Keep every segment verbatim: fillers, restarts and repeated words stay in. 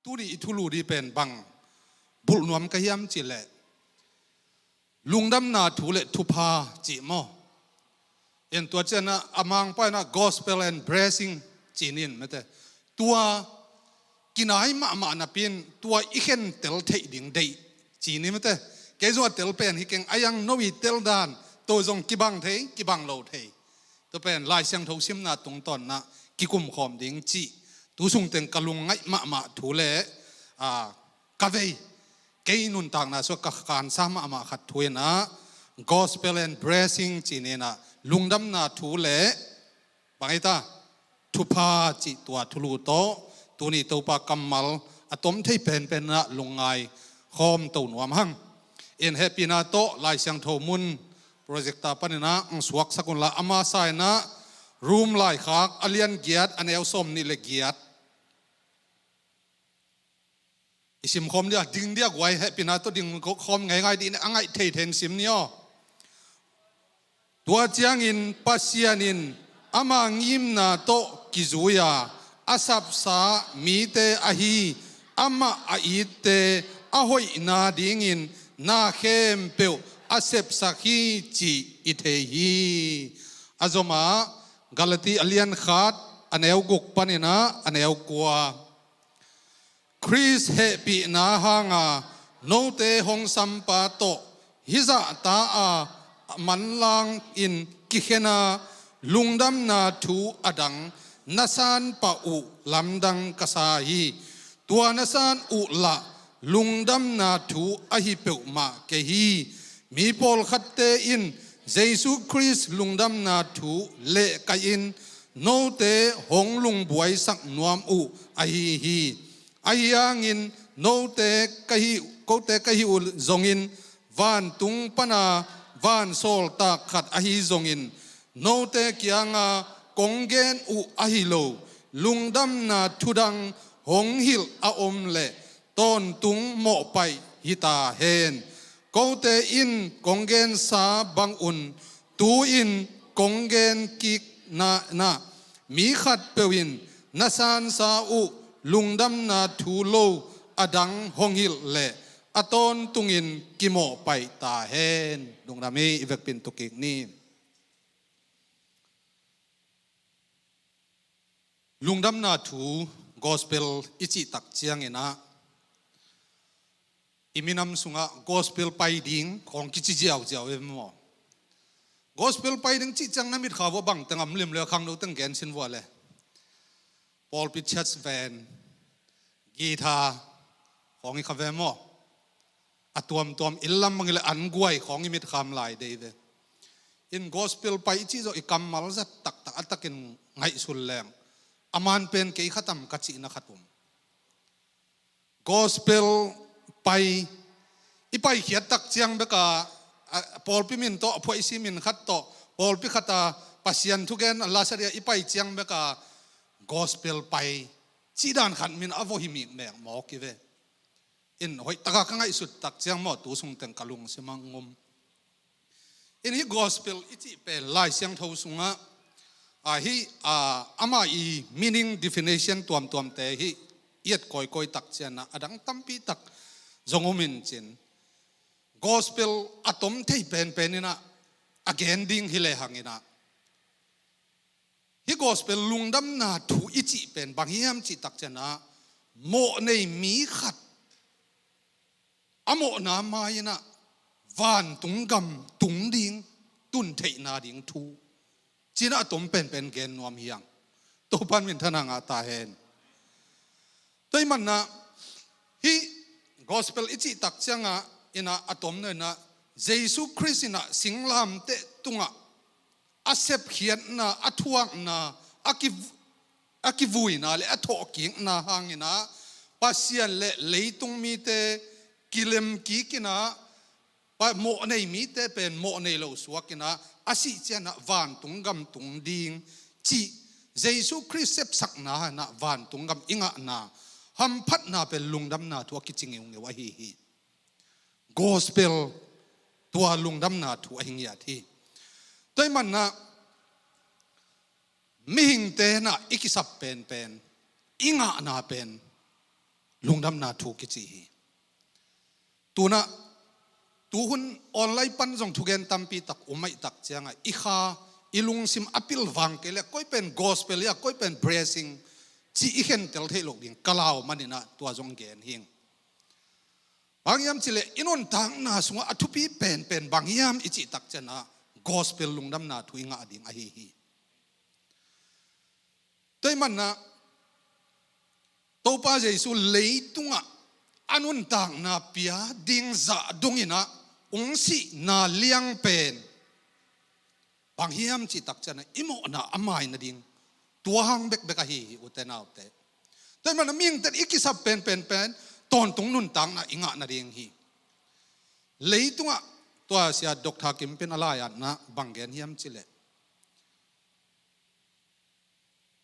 Tuni i thulu ding pen bang bulh nuam ka hiam cih leh lungdamna thu le thupha cih maw? En, tua ciangin a Mangpa in a gospel and blessing ci ni in mate. Tua kinai mahmah napi in tua i khentel theih ding deih ci ni mate. Kei zong a tel pen hi keng, a iang no i tel dan, tua zong kibang thei, kibang lo thei. Tua pen Lai Siangtho simna tungtawn in a kikum khawm ding cih tu sung teng ka lungngaih mahmah thu le, a, ka vei, kei nuntakna sungah ka khansa mahmah khat thu in a gospel and blessing ci ni in a lungdamna thu le bang ei ta, thupha cih tua thulu tawh tuni Topa kammal a tom thei penpen in a lungngai khawm to nuam hang. En, hehpihna tawh Lai Siangtho mun projector panin a hong suaksak un la, a masa in a Rom laikhak a lian giat, a neu sawmnih le giat. I sim khawm dia, ding dia guai, hehpihna tawh ding khawm ngeingai dih in a, ngaih theithei in sim ni aw. Tua ciangin Pasian in ama ngimna tawh kizui-a a sapsa mite ahi amah a itte a hoihna dingin na khempeuh a sepsak hi cih i thei hi. A zom ah Galati a lian khat, a neu guk panin a, a neu kua. Khrist hehpihna hanga note hong sampa tawh hih zahta-a manlang in kikhen a, lungdamna thu adang na sanpah uh lamdang ka sa hi. Tua na san uh lah lungdamna thu ahi peuhmah kei hi. Mi pawlkhatte in Jesu Khrist lungdamna thu lehkaih in note hong lungbuaisak nuam uh ahi hi. Ahi hangin note ka hih, kote ka hih uh zongin, vantung pana vansawltak khat ahi zongin, note kianga kong gen uh ahi lo lungdamna thu dang hong hilh a om leh tawntung mawhpaih hi ta hen. Kote in kong gensa bangun tu-in kong gen kik na, na, mi khatpeuh in na sansa uh lungdamna thu lo adang hong hilh leh a tawntungin kimawhpaih ta hen. Lungdam hi. I vekpi in tu kik ni. Lungdamna thu, gospel i cih tak ciangin ah, i minam sungah gospel pai ding khawng kici ziauziau e maw? Gospel pai ding cih ciang na mitkha vua bang teng om lim le, khangno teng gen sin vua le. Pawlpi, church van, guitar khawng i kha ve maw? A tuamtuam, inn lam bang i le an guai khawng i mitkha om lai dei ve. In gospel pai i cih zawh i kammal zat taktak a takin ngaihsun leng, a man pen kei khat om ka cihna khat om. Gospel pai i paikhiat tak ciang beka, a, pawlpi min tawh, a phuaisi min khat tawh, pawlpi khata Pasian thugen a la sadia i pai ciang beka gospel pai cih dan khat min a vawh hi mikmek mawk hi ve. In hoihtaka ka ngaihsut tak ciang maw, tu sung teng ka lungsim ah ngum. In hih gospel i cih pen Lai Siangtho sungah, a, hih, a, ama i meaning definition tuamtuamte hih i et kawikawi tak ciangin ah, a dang tampi tak zong om in cin, gospel a tom thei penpen in ah, a gen ding hi lehang in ah, hih gospel lungdamna thu i cih pen bang hiam cih tak ciangin ah, mawhnei mi khat a mawhna mai-in ah vantung gam tung ding, tun theihna ding thu ci-in ah a tom penpen gen nuam hi hang. Topa'n minthanna ngah ta hen. Tua ahih manin ah hih gospel i cih tak ciangah in ah a tomno in ah Jesu Khrist in ah singlamteh tungah a sepkhiatna, a thuakna, a ki, a kivuina le a thawhkikna hangin ah Pasian le leitung mite kilemkik in ah, pa, mawhnei mite pen mawhnei lo suak in ah, a sih ciangin ah vantung gam tung ding cih Jesu Khrist sepsakna in ah vantung gam i ngahna hamphatna pen lungdamna thu a kici ngeungeu ahi hi. Gospel, tua lungdamna thu ahi ngiat hi. Tua ahih manin ah mihingte in ah i kisap penpen, i ngahna pen lungdamna thu kici hi. Tunah tuhun online pan zong thugen tampi tak um ahih tak ciangah i kha, i lungsim a pilvang kei leh koi pen gospel hi a, koi pen blessing cih i khentel theih loh ding ka lau maninah tua zong gen hing. Bang hiam cileh i nuntakna sungah a thupi penpen bang hiam i cih tak cianah gospel lungdamna thu i ngah ding ahi hi. Tua ahih manah Topa Jesu leitungah a nuntakna pia ding zah dunginah ungsihna liang pen bang hiam cih tak cianah i mawhna a mai nading tua hang bekbek ahi hi, ute naute. Tua ahih manah mihingte in i kisap penpen pen tawntung nuntakna i ngah nading hi. Leitungah tua sia Doctor Kimpin a lai-atnah bang gen hiam cileh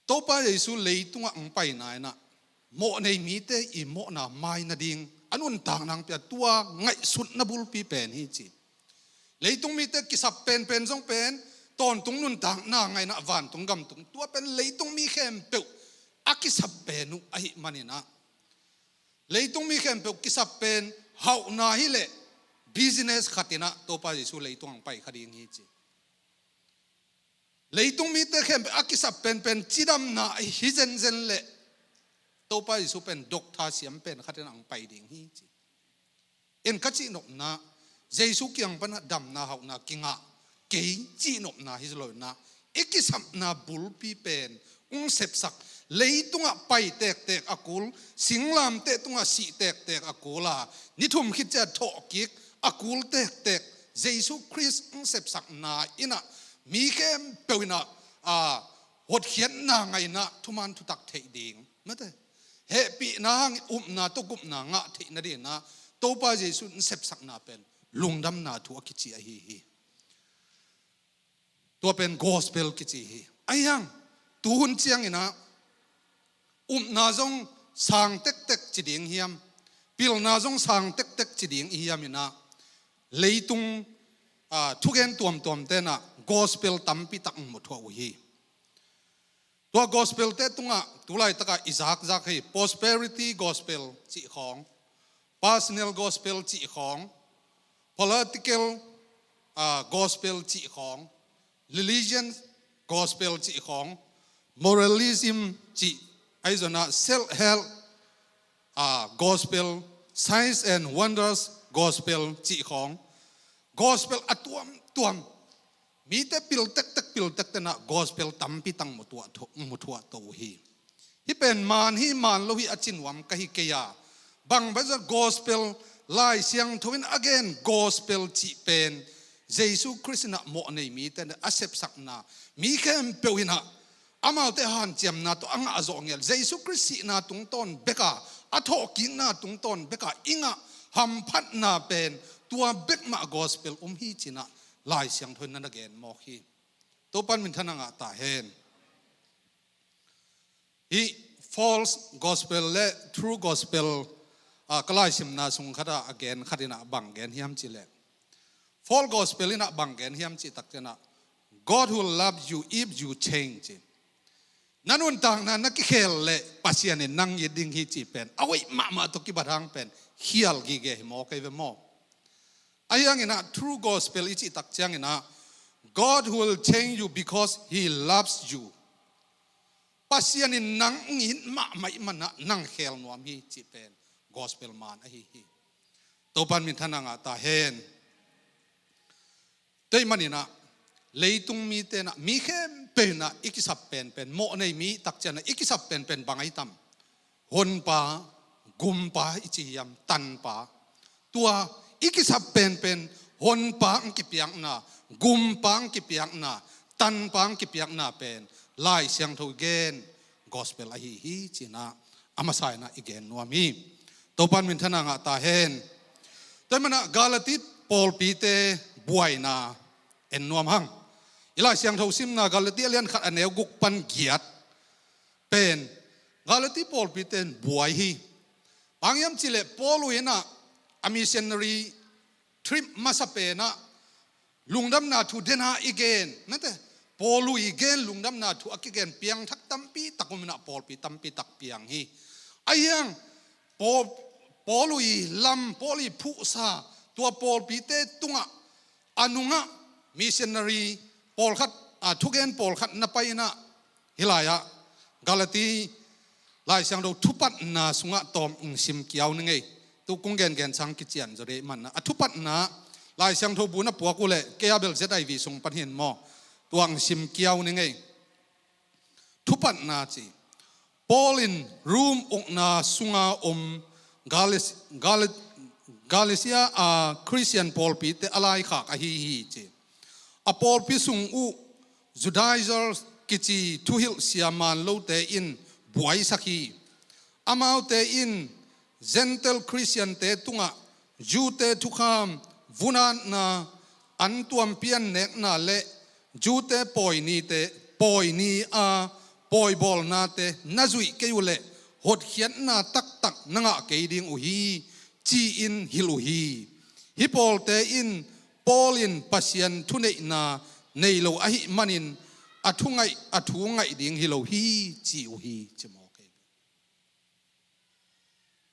Topa Jesu leitungah hong paina inah mawhnei mite i mawhna mai nading a nuntakna hong pia tua ngaihsutna bulpi pen hi ci. Leitung mite kisap penpen zong pen tawntung nuntakna ngainah vantung gamtung tua pen leitung mi khempeuh a kisap pen uh ahih maninah leitung mi khempeuh kisap pen hauhna hileh business khatinah Topa Jesu leitung hong pai kha ding hi ci. Leitung mite khempeuh a kisap penpen cidamna ahi zenzen leh Topa Jesu pen doctor siam pen khatin ang pai ding hi ci. En ka cihnopna Jesu kiang panah damna hauhna kingah kei cihnopna hi lo inah i kisapna bulpi pen ung sepsak, leitungah pai tektek a kul, singlamteh tungah sih tektek a kul a, ni thum khit ciah thawhkik a kul tektek Jesu Khrist ung sepsakna inah mi khempeuh inah a hotkhiatna ngainah thuman thutak theih ding mate hehpihna hang upna tawh gupna ngah theih nadinah Topa Jesu in sepsakna pen lungdamna thu a kici ahi hi. Tua pen gospel kici hi. Ahi hang tuhun cianginah upna zong sang tektek ci ding hiam, pilna zong sang tektek ci ding i hiam inah leitung a thugen tuamtuam tenah gospel tampi tak mu thuah uh hi. Tua gospel te tungah tulaitakah i zakzak hi prosperity gospel cih khawng, personal gospel cih khawng, political a gospel cih khawng, religion gospel cih khawng, moralism cih, ahi zonah self help a gospel, signs and wonders gospel cih khawng, gospel a tuamtuam mite pil tektek pil tektek tenah gospel tampi tang mu thuah to uh hi. Hih pen man hi man lo hi a ci nuam ka hi kei a, bang bang zah gospel Lai Siangtho in a gen gospel cih pen Jesu Khrist inah mawhnei mite a sepsakna mi khempeuh inah amaute hanciamna tawh a ngah zawh ngel Jesu Khrist sihna tungtawn beka a thawhkikna tungtawn beka i ngah hamphatna pen tua bekmah gospel um hi cinah Lai Siangtho in na gen mawk hi. Topan minthan a ngah ta hen. Hih false gospel le true gospel a ka laisimna sung khatah a gen khatinah bang gen hiam cileh false gospel inah bang gen hiam cih tak cianah God will love you if you change ci. Na nuntakna na kikhel leh Pasian in nang it ding hi cih pen a hoih mahmah tawh kibat hang pen khial gige hi maw kei ve maw? Ahi hanginah true gospel i cih tak cianginah God will change you because he loves you. Pasian in nang it mahmah ih manah nang khel nuam hi cih pen gospel man ahi hi. Topan minthan a ngah ta hen. Tua ahih maninah leitung mite inah mi khempeuh inah i kisap penpen mawhnei mi tak cianah i kisap penpen bang ahi tam? Honpa, gumpa i ci hiam, tanpa. Tua i kisap penpen honpa ang kipiakna, gumpa ang kipiakna, tanpa ang kipiakna pen Lai Siangtho i gen gospel ahi hi cinah a masa inah i gen nuam hi. Topan minthan a ngah ta hen. Tua ahih manah Galati pawlpite buaina en nuam hang. I Lai Siangtho simna Galati a lian khat a neu guk pan giat pen Galati pawlpite in buai hi. Bang hiam cileh Paul uh inah a missionary trip masa penah lungdamna thu dena i gen mate Paul uh i gen lungdamna thu a kigen piangthak tampi tak um inah pawlpi tampi tak piang hi. Ahi hang Paul, Paul ii lam, Paul ii phuhsa, tua pawlpite tungah a nungah missionary pawlkhat, a thugen pawlkhat na pai inah, hih lai-ah Galati Lai Siangtho thupatna sungah tawm ung sim kiau ni ngei. Tu kung gengen sang kician zaw dei manah a thupatna Lai Siangtho bu na puak uh leh kei a bel Z I V sung pan hin maw, tua ung sim kiau ni ngei. Thupatna ci. Paul in Rom ukna sunga om Galis-, Galis-, Galatia a Khristian pawlpite a laikhak ahi hi ci. A pawlpi sung uh Judaizers kici thuhilh siaman lote in buaisak hi. Amaute in Gentile Khristiante tungah Jew-te thukham vunatna, an tuampian nekna le Jew-te pawi nite, pawi ni a pawibawlnate na zuih kei uh leh hotkhiatna taktak na ngah kei ding uh hi, ci-in hilh uh hi. Hih pawlte in Paul in Pasian thuneihna nei lo ahih manin a thu ngaih, a thu ngaih ding hi lo hi, ci uh hi, ci mawk hi.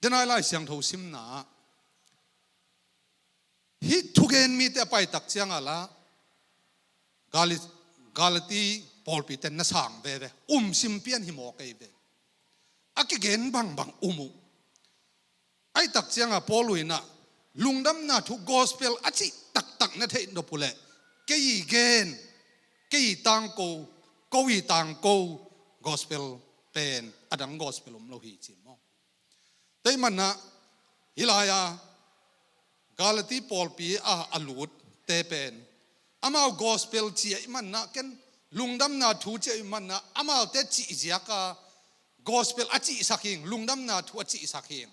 Denai Lai Siangtho simna ah hih thugen mite a paitak ciangah la Gali-, Galati pawlpite na sang veve, um sim pian hi mawk ei ve. A kigen bangbang um uh. Aitak ciangah Paul uh inah lungdamna thu gospel a cih taktak na theih nop uh leh kei ii gen, kei ii tangko, ko ii tangko gospel pen a dang gospel om lo hi ci maw. Tei manah hih lai-a Galati pawlpi a a lutte pen amau gospel ci ahih manah ken lungdamna thu ci ahih manah amaute cih ziaka gospel a cihsak hing, lungdamna thu a cihsak hing.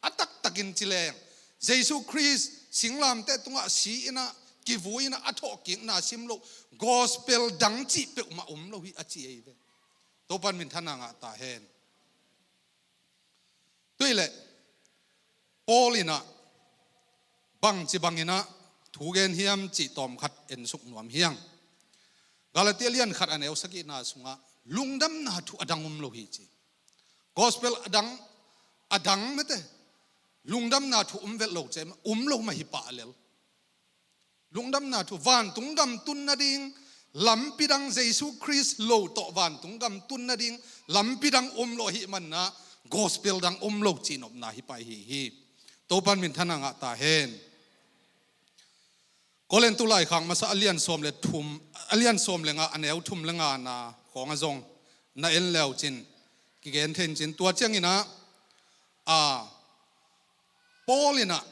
A taktakin ci leng Jesu Khrist singlamteh tungah si inah, kivu inah a thawhkikna sim loh gospel dang cih peuhmah om lo hi a ci ei ve. Topan minthanna ngah ta hen. Tuileh Paul inah bangci banginah thu gen hiam cih tawmkhat ensuk nuam hiang. Galati a lian khat a neu sagihna sungah lungdamna thu a dang om lo hi ci. Gospel a dang, a dang mete lungdamna thu om vet lo ci, om lo mah hi pah lel. Lungdamna thu, vantung gam tun nading lampi dang, Jesu Khrist lo tawh vantung gam tun nading lampi dang om lo ahih manah gospel dang om lo cihnopna hi pah hi hi. Topan minthanna ngah ta hen. Korintu laikhak masa a lian sawm le thum, a lian sawm le nga a neu thum le ngana khawng a zong na en leu cin kigen thein cin tua cianginah a Paul inah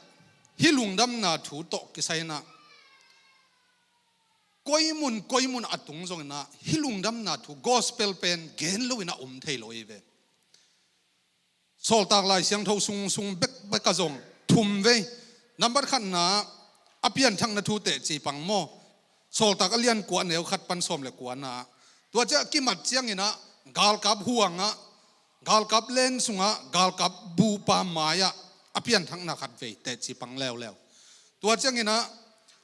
hih lungdamna thu tawh kisai inah koimun koimun a tung zonginah hih lungdamna thu gospel pen gen lo inah om thei lo ei ve. Sawltak Lai Siangtho sung sung bekbek a zong thum vei. Nambat khatna a pianthakna thu teh cih pang maw. Sawltak a lian kua neu khat pan sawm le kuana. Tua ciah kimat cianginah galkap huangah, galkap len sungah, galkap bupa mai-ah a pianthakna khat vei teh cih pang leuleu. Tua cianginah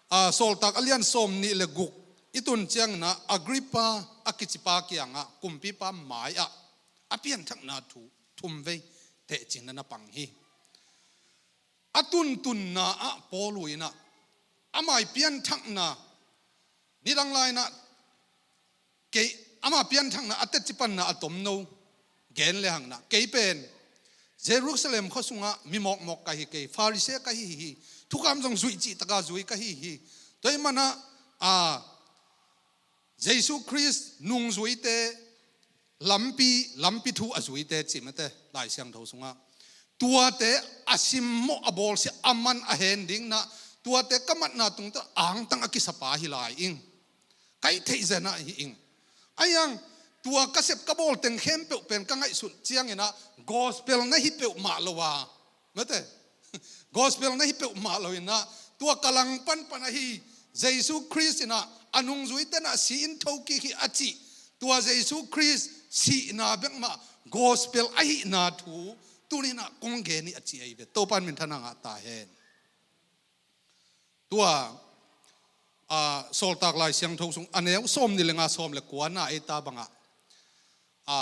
a, Sawltak a lian sawm nih le guk i tun cianginah Agrippa a kicipa kiangah kumpipa mai-ah a pianthakna thu thum vei teh cihna na pang hi. A tuntunna ah Paul uh inah amai pianthakna nidang lai inah kei ama pianthakna a tetcipanna a tomno gen le hangnah kei pen Jerusalem khua sungah mi mawkmawk ka hi kei, Pharisee ka hi hi, thukham zong zuih cihtaka zui ka hi hi. Tua ahih manah a Jesu Khrist nungzuite lampi, lampi thu a zuite cih mete Lai Siangtho sungah tuate a simmawh a bawlsia a man a hen dingnah tuate ka matna tungte angtang a kisapa hi lai ing. Kai theih zenah hi ing. Aiang tua ka sep ka bawl teng khempeuh pen ka ngaihsut cianginah gospel na hi peuhmah lo a mete gospel na hi peuhmah lo inah tua ka langpan pan ahi Jesu Khrist inah a nungzui tenah si in thokik hi a cih tua Jesu Khrist sihna bekmah gospel ahihna thu tuninah kong gen hi a ci ahi ve. Topan minthanna ngah ta hen. Tua a, Sawltak Lai Siangtho sung a neu sawm nih le nga sawm le kuana ei ta bangah a,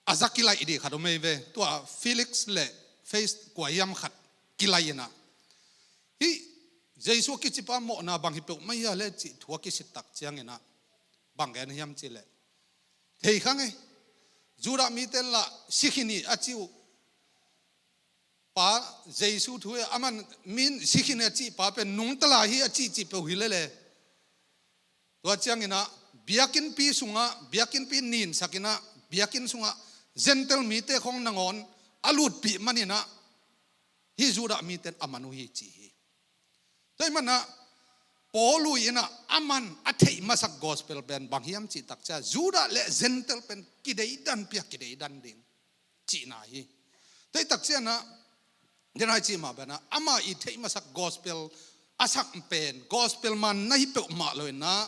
a za kilaih dih khat om ei ve. Tua Felix le Fest kua hiam khat kilaih inah, hih Jesu a kicipa mawhna bang hi peuhmah hia le cih thu a kisit tak cianginah bang gen hiam cihleh, thei kha ngei, Judah mite lah sikhin hi a cih uh pa, Jesu thu hi a, aman min sikhin hi a cih pa pen nungta lai hi a cihcih peuh hi lele. Tua cianginah biakinnpi sungah, biakinnpi ninsakinah, biakinn sungah Gentile mite khong nangawn a lutpih maninah hih Judah mite in a man uh hi ci hi. Tua ih manah Paul uh inah aman a theih masak gospel pen bang hiam cih tak ciah, Judah le Gentile pen kideidanpi a kideidan ding cihna hi. Tua ih tak cianah, denai cih mah banah ama i theih masak gospel a sak pen gospel man na hi peuhmah lo inah,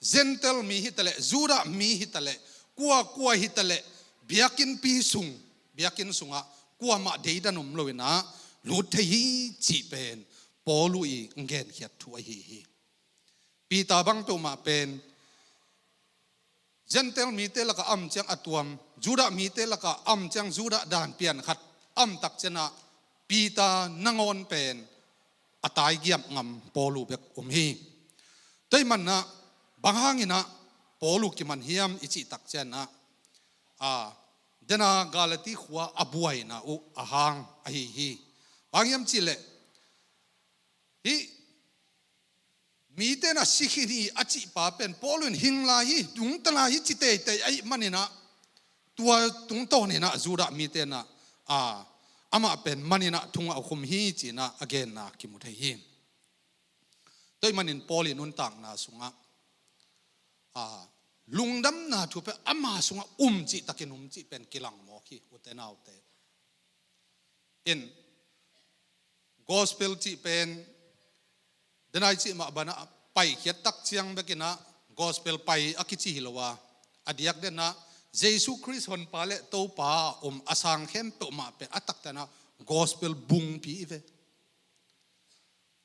Gentile mi hitaleh, Judah mi hitaleh, kua kua hitaleh, biakinnpi sung, biakinn sungah kuamah deidan om lo inah lut thei hi cih pen Paul uh i genkhiat thu ahi hi. Peter bang peuhmah pen Gentile mite lakah a om ciang a tuam, Judah mite lakah a om ciang Judah dan pian khat a om tak cianah Peter nangawn pen a taigiap ngam Paul uh bek om hi. Tua ih manah bang hanginah Paul uh kiman hiam i cih tak cianah, a, dena Galati khua a buaina uh a hang ahi hi. Bang hiam cihleh, hih mite na sikhin hi a cih pa pen Paul in hing lai hi, nungta lai hi ci teitei ahih maninah, tua tungtawninah Judah mite na, a, amah pen maninah thungah a khum hi cinah a genna kimu thei hi. Tua ih manin Paul i nuntakna sungah, a, lungdamna thu pen ama sungah um cihtakin um cih pen kilang mawk hi, ute naute. In gospel cih pen, denai cih mah banah paikhiat tak ciang bekinah gospel pai a kici hi lo a, a diak denah Jesu Khrist honpa le Topa a om a sang khempeuh mah pen a taktanah gospel bungpi i ve.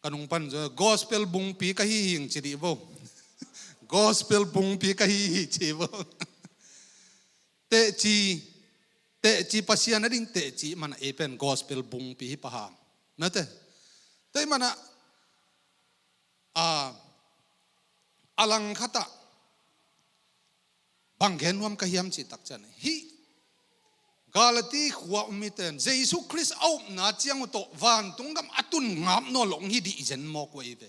Ka nungpan zo, gospel bungpi ka hi hing ci dih vo. Gospel bungpi ka hi hi ci vo. Tehci, tehci Pasian a ding tehci manah ei pen gospel bungpi hi pah hang. Mate. Tua ih manah, a, a langkhatah bang gen nuam ka hiam cih tak cian, hih Galati khua um mite in Jesu Khrist a upna ciang uh tawh vantung gam a tun ngap nawn lo hong hi dih zen mawk uh ei ve.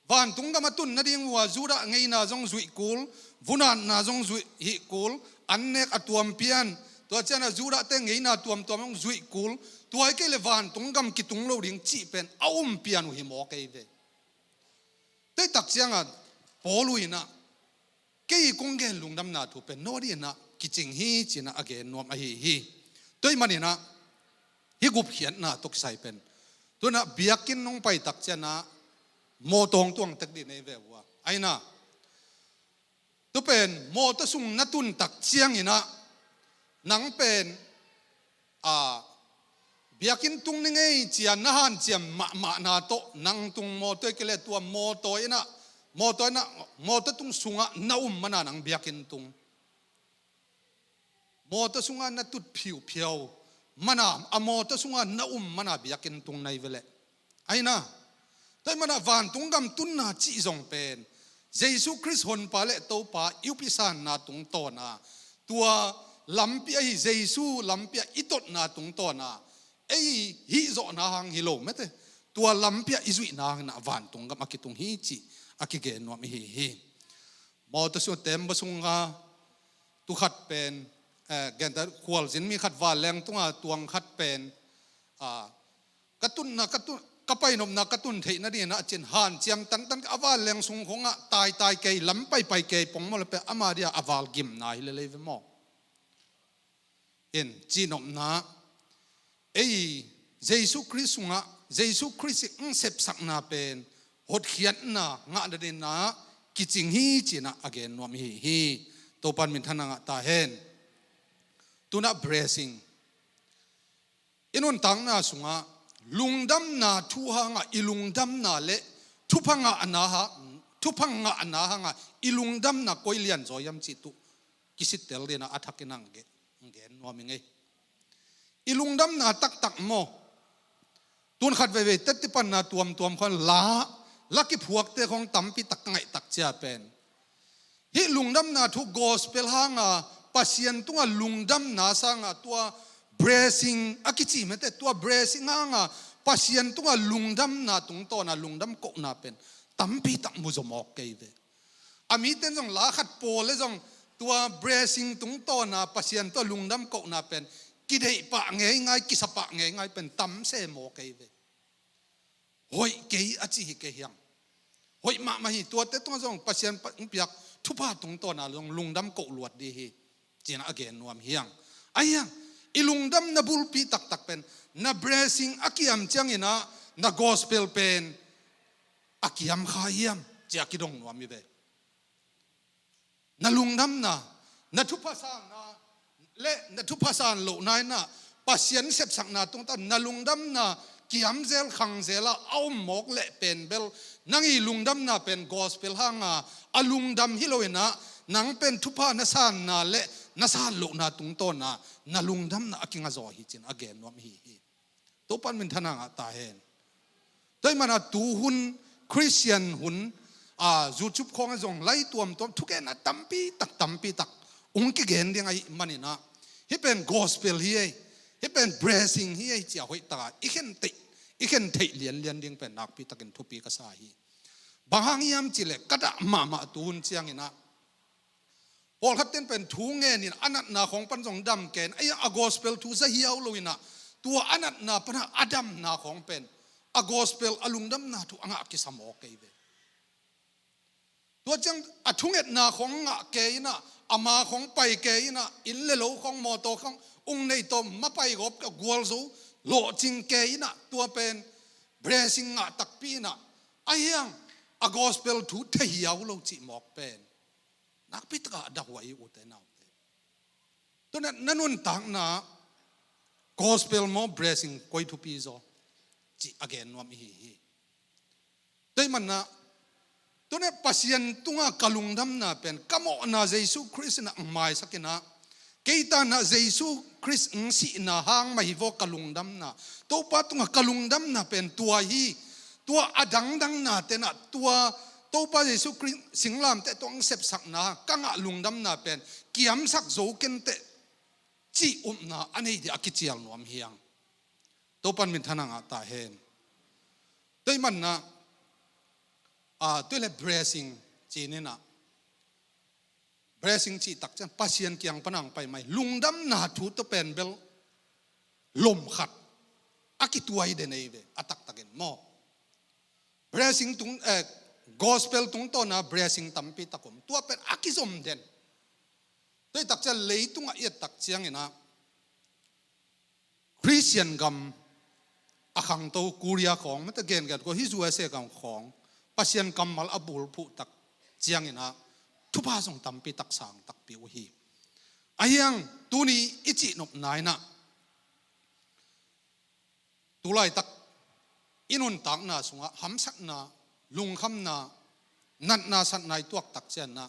Vantung gam a tun nading uh a Judah ngeina zong zuih kul, vunatna zong zuih hih kul, an nek a tuam pian, tua cianah Judah te ngeina tuamtuam zong zuih kul, tua hi kei le vantung gam kitung lo ding cih pen a um pian uh hi mawk ei ve. Tua ih tak ciangah Paul uh inah, kei kong gen lungdamna thu pen no dih inah kicing hi cinah a gen nuam ahi hi. Tua ih maninah hih gupkhiatna tawh kisai pen, tunah biakinn nong pai tak cianah mawtaw hong tuang tek dih nei ve uh a, aina. Tu pen mawtaw sung na tun tak cianginah nang pen, a, biakinn tung ni ngei cia na hanciam mahmahna tawh nang tung mawtaw i kile tua mawtaw inah, mawtaw inah, mawtaw tung sungah na um mana nang biakinn tung. Mawtaw sungah na tut phiuphiau mana, a mawtaw sungah na um mana biakinn tung nai veleh. Aina, tua ih manah vantung gam tunna cih zong pen Jesu Khrist honpa le Topa i up i sanna tungtawna, tua lampi ahi Jesu lampi ah i totna tungtawna, ei hihzawhna hang hi lo mete, tua lampi ah i zuihna hang inah vantung gam a kitung hi cih a kigen nuam ihi hi. Mawtaw sung, tembaw sunga tu khat pen, eh, genta khualzin mi khat vanleng tunga tuang khat pen, ah, ka tunna, ka tun, ka painopna ka tun theihna dingin a cin hanciam tantan a vanleng sung khongah taitai kei, lam paipai kei pongmaw le peh ama dia a val gimna hi lelei ve maw? In cihnopna, ei Jesu Khrist sungah, Jesu Khrist i sepsakna pen hotkhiatna ngah nadinah kicing hi cinah a gen nuam ihi hi. Topan minthanna ngah ta hen. Tunah blessing i nuntakna sungah lungdamna thu hangah i lungdamna le thupha ngahna ha, thupha ngahna hangah i lungdamna koi lianzaw hiam cih tuh kisittel dinah a thakin hang geh. Gen nuam i ngei. I lungdamna taktak maw? Tun khat veivei teti panna tuamtuam khawng la, la kiphuakte khawng tampi tak ka ngaih tak cia pen, hih lungdamna thu gospel hanga Pasian tunga lungdamna sanga tua blessing a kici mete, tua blessing hanga Pasian tunga lungdamna tungtawna lungdam kohna pen tampi tak mu zaw mawk kei ve. A miten zong la khat pawl le zong tua blessing tungtawna Pasian tua lungdam kohna pen kideih pah ngeingai, kisa pah ngeingai pen tam se maw kei ve. Hoih kei a ci hi kei hiang. Hoih mahmah hi, tuate tungah zong Pasian pa-, piak thupha tungtawna zong lungdam koh luat di hi. Cinah a gen nuam hiang. A hiang, i lungdamna bulpi taktak pen na blessing a kiam cianginah na gospel pen a kiam kha hiam, cia kidong nuam i ve. Na lungdamna, na thupha sanna le na thupha san lohna inah Pasian sepsakna tungta na lungdamna kiamzel khangzela a om mawk leh pen bel nang i lungdamna pen gospel hanga a lungdam hi loinah nang pen thupha na sanna le na san lohna tungtawna na lungdamna a kingazaw hi cin a gen nuam hi hi. Topan minthanna ngah ta hen. Tua ih mana tuhun Khristian hun a YouTube khawng a zong lai tuamtuam thugenna tampi tak tampi tak ung kigen ding ahih maninah hih pen gospel hi ei, hih pen blessing hi ei cia hoih taka i khen theih, i khen theih lianlian ding pen nakpi takin thupi ka sa hi. Bang hang hiam cileh ka dah mahmah tuhun cianginah pawlkhat ten pen thu ngenin a natna khawng pan zong dam ken, a gospel thu za hiau loinah tua a natna panah a damna khawng pen a gospel a lungdamna thu a ngah kisa maw kei ve. Tua ciang a thungetna khawng ngah kei inah, ama khawng pai kei inah, inn le lo khawng mawtaw khawng ung nei tawm mapai gawp ka gualzo lawhcing kei inah tua pen blessing ngah takpi inah a hiang a gospel thu thei hiau lo cih mawk pen nakpi taka a dah huai i ute naute. Tuna na nuntakna gospel maw blessing koi thupi zaw cih a gen nuam ihi hi. Tua ih manna tuna Pasian tunga ka lungdamna pen ka mawhna Jesu Khrist inah ang maisak inah kei tanah Jesu Khrist ang sihna hang mah hi vaw ka lungdamna. Topa tunga ka lungdamna pen tua hi. Tua a dangdangna tenah tua Topa Jesu Khrist singlamteh tua ang sepsakna ka ngah lungdamna pen kiamsak zo kenteh cih upna a nei dih a kicial nuam hiang. Topan minthanna ngah ta hen. Tua ih manna a, tua le blessing cininah blessing cih takcian Pasian kiang panang pai mai lungdamna thu tua pen bel lom khat a kituai den ei ve a taktakin maw? Blessing tung, eh, gospel tungtawna blessing tampi tak om tua pen a kizom den. Tua ih takcian leitungah i et tak cianginah Khristian gam a khangto Korea khawng mate gengen ko hi, U S A gam khawng Pasian kammal a bulphuh tak cianginah thupha zong tampi tak sang takpi uh hi. A hiang tuni i cihnopna inah tulaitak i nuntakna sungah hamsatna, lungkhamna, natna satna i tuak tak cianah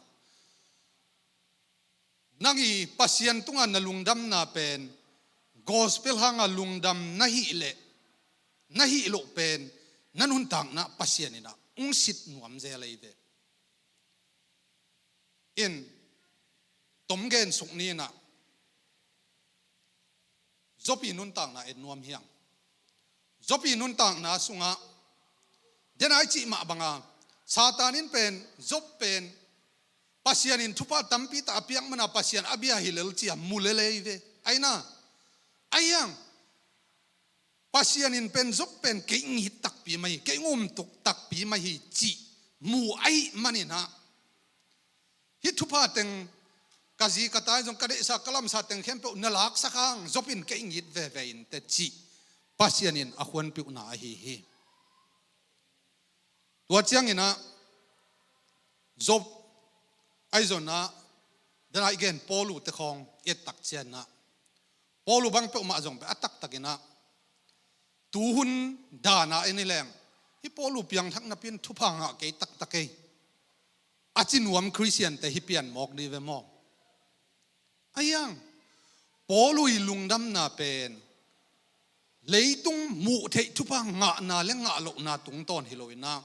nang i Pasian tunga na lungdamna pen gospel hanga lungdam na hih leh na hih loh pen na nuntakna Pasian inah ung sit nuam zel ei ve. In tom gen suk ni inah Job i nuntakna et nuam hiang. Job i nuntakna sungah dena i cih mah banga Satan in pen Job pen Pasian in thupha tampi tak a piak mana Pasian a bia hi lel cia mu lelei ve. Aina a hiang Pasian in pen Job pen kei ngit takpi mah hi, kei ngumtuk takpi mah hi cih mu ahih maninah hih thupha teng ka zi ka tai zong ka deihsa ka lamsa teng khempeuh na laksak hang Job in kei ngit veve in teh cih Pasian in a khuanpiuhna ahi hi. Tua cianginah Job ahi zonah dena i gen Paulu te khawng i et tak cianah Paulu bang peuhmah zong pen a taktakinah tuhun dana en i leng hih Paulu piangthak napi in thupha ngah kei taktak ei a ci nuam Khristian te hi pian mawk di ve maw? A hiang Paul ii lungdamna pen leitung muh theih thupha ngahna le ngah lohna tungtawn hi lo in ah,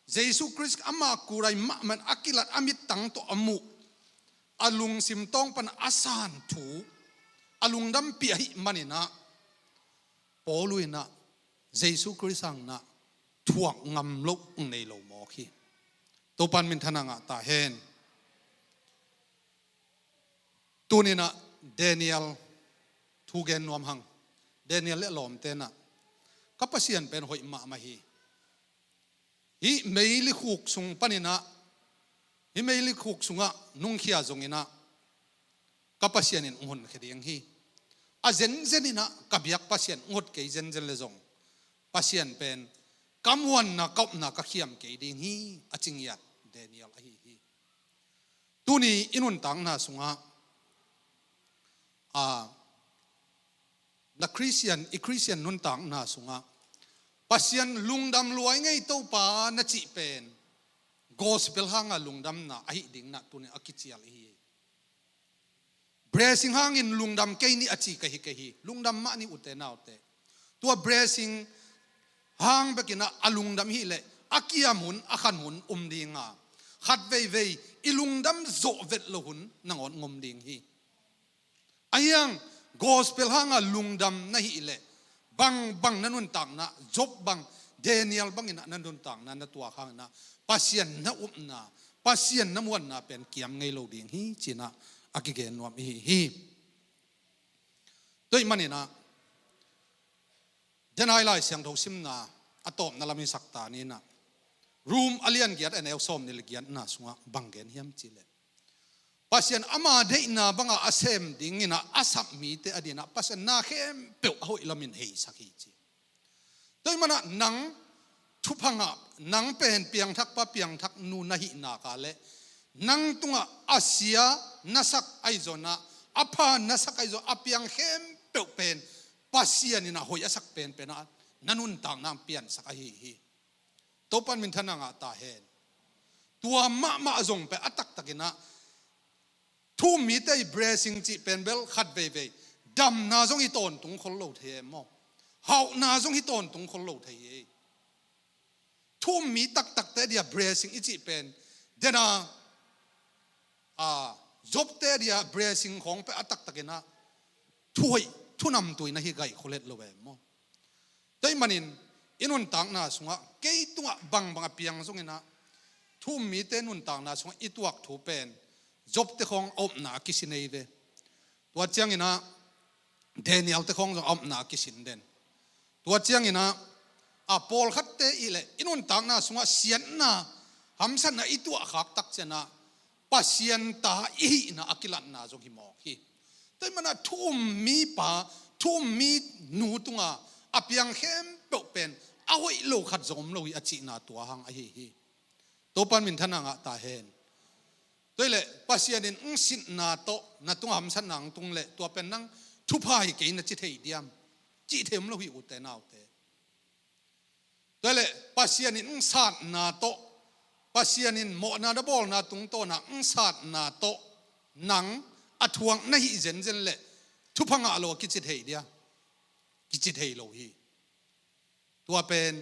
Jesu Khrist ama kurai mahmah in a kilat, a mittang tawh a muh, a lungsim tawng pan a san thu, a lungdampih ahih manin ah, Paul in ah Jesu Khrist hangin ah thuak ngam loh nei lo mawk hi. Topa'n minthanna ngah ta hen. Tuni in ah Daniel thu gen nuam hang. Daniel le a lawmte in ah, ka Pasian pen hoih mahmah hi. Hih meili khuk sung panin ah, hih meili khuk sungah nungkhia zongin ah, ka Pasian in hong honkhia ding hi. A zenzen in ah ka biak Pasian hong hon kei zenzen le zong, Pasian pen ka muanna, ka upna ka khiam kei ding hi, a ci ngiat Daniel ahi hi. Tuni i nuntakna sungah, a, na Khristian, i Khristian nuntakna sungah, Pasian lungdam lua ing ei Topa na cih pen, gospel hanga lungdamna ahih ding in ah tuni a kicial i hi. Blessing hangin lungdam kei ni a ci ka hi kei hi. Lungdam mah ni, ute naute. Tua blessing hang bekin ah a lungdam hi leh, a kiam hun, a khan hun om ding a, khat veivei i lungdam zawh vet loh hun nangawn om ding hi. Ahi hang, gospel hanga lungdam na hih leh, bangbang na nuntakna, Job bang, Daniel bangin ah na nuntakna na tuak hangin ah, Pasian na upna, Pasian na muanna pen kiam ngei lo ding hi, ci-in ah a kigen nuam i hi hi. Tua ahih manin ah, denai Lai Siangtho simna a tawpna lam i sak ta ni in ah, Rom a lian giat, a neu sawmnih le giatna sungah bang gen hiam cih leh, Pasian ama deihna banga a sem dingin ah a sap mite adingin ah Pasian na khempeuh a hoih lamin heisak hi, ci. Tua ahih manin ah nang thupha ngah, nang pen piangthakpa piangthaknu na hih nak leh, nang tungah a sia na sak ahi zongin ah, a pha na sak ahi zongin ah, a piang khempeuh pen Pasian in ah hoih a sak penpen ah na nuntakna piansak ahi hi. Topa'n minthanna ngah ta hen. Tua mahmah zong pen a taktakin ah, thu-um mite ii blessing cih pen bel khat veivei, damna zong hi tawntung khol lo thei e maw. Hauhna zong hi tawntung khol lo thei hi. Thu-um mi taktakte dia blessing i cih pen, dena, a, Jobte dia blessing khawng pen a taktakin ah, thuhoih, thu namtui na hi gai khol het lo e maw. Tua ahih manin i nuntakna sungah, kei tungah bangbang a piang zongin ah, thu-um mite nuntakna sungah i tuak thu pen, Jobte khawng a upna a kisin hi ve. Tua ciangin ah, Danielte khawng zong a upna a kisin den. Tua ciangin ah, a, pawlkhatte ii leh i nuntakna sungah siatna, hamsatna i tuah khak tak ciangin ah, Pasian ta i hihna a kilatna zong hi mawk hi. Tua ahih manin ah thu-um mipa, thu-um minu tunga a piang khempeuh pen a hoih lo khat zong om lo hi, a cihna tua hang ahi hi. Topa'n minthanna ngah ta hen. Tua ahih leh Pasian in hong sinna tawh na tungah hamsatna hong tung leh, tua pen nang thupha hi kei na ci thei diam? Cih thei om lo hi, ute naute. Tua ahih leh Pasian in hong satna tawh, Pasian in mawhna na bawlna tungtawn ah hong satna tawh nang a thuak na hih zenzen leh thupha ngah lo a kici thei dia? Kici thei lo hi. Tua pen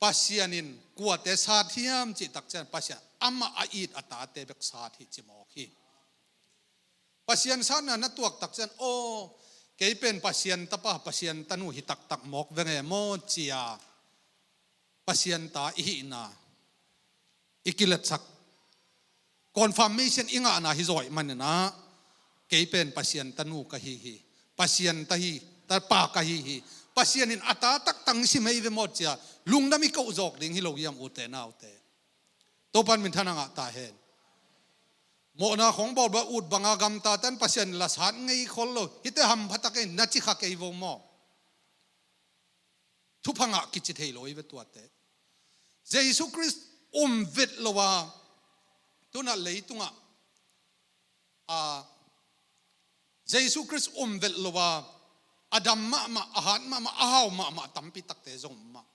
Pasian in kuate sat hiam cih tak ciang, Pasian amah a it a tate bek sat hi, ci mawk hi. Pasian satna na tuak tak ciang, aw, kei pen Pasian tapa, Pasian tanu hi taktak mawk veng e maw, ci-a Pasian ta i hihna i kiletsak, confirmation i ngahna hi zaw ahih manin ah, kei pen Pasian tanu ka hi hi, Pasian ta hi, tapa ka hi hi, Pasian in a ta taktak hong sim hi ve maw, ci-a lungdam i koh zawk ding hi lo hiam, ute naute? Topa'n minthanna ngah ta hen. Mawhna khawng bawlbawl, ut banga gamta tan Pasian in la sat ngei khol lo, hihte hampha tak e na ci kha kei vo maw. Thupha ngah kici thei lo hi ve tuate. Jesu Khrist um vet lo a, tu-in ah leitungah, a, Jesu Khrist um vet lo a, a dam mahmah, a hat mahmah, a hau mahmah tampi takte zong om mah.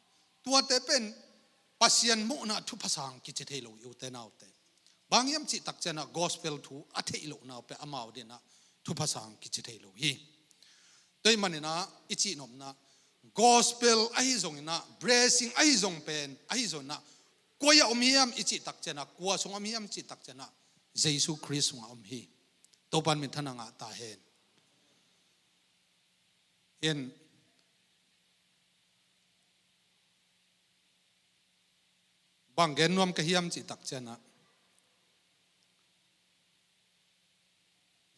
Tuate pen Pasian muhna thupha sang kici thei lo hi, ute naute. Bang hiam cih tak ciang ah, gospel thu a theih lohna uh pen amau adingin ah thupha sang kici thei lo hi. Tua ahih manin ah i cihnopna, gospel ahi zongin ah, blessing ahi zong pen, ahi zongin ah, koi ah om hiam i cih tak ciangin ah, kua sungah om hiam i cih tak ciangin ah, Jesu Khrist sungah om hi. Topa'n minthanna ngah ta hen. In bang gen nuam ka hiam cih tak ciangin ah,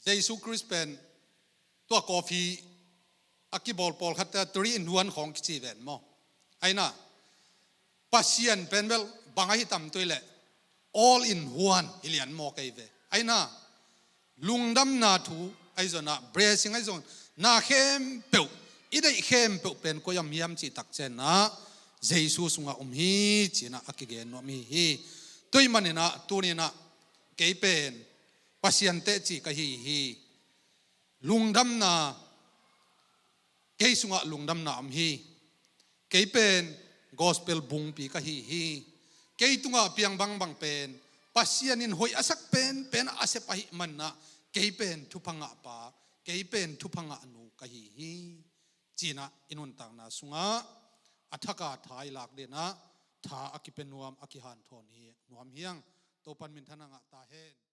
Jesu Khrist pen tua coffee a kibawl pawlkhatte three in one khawng kici ven maw? Ahi na, Pasian pen bel bang ahi tam tuai leh, all in one hi lian maw kei ve. Ahi na, lungdamna thu ahi zongin ah, blessing ahi zongin ah, na khempeuh, i deih khempeuh pen koi ah om hiam cih tak ciangin ah, Jesu sungah om hi ci-in ah a kigen nuam hi hi. Tua ahih manin ah tuni-in ah kei pen Pasian teci ka hi hi. Lungdamna, kei sungah lungdamna om hi. Kei pen gospel bungpi ka hi hi. Kei tungah piang bangbang pen Pasian in hoih a sak penpen a sep ahih manin ah, kei pen thupha ngah pa, kei pen thupha ngah nu ka hi hi, ci-in ah i nuntakna sungah a thak a tha i lak dingin ah tha a kipia nuam, a kihanthawn hi nuam hi hang. Topa'n minthanna ngah ta hen.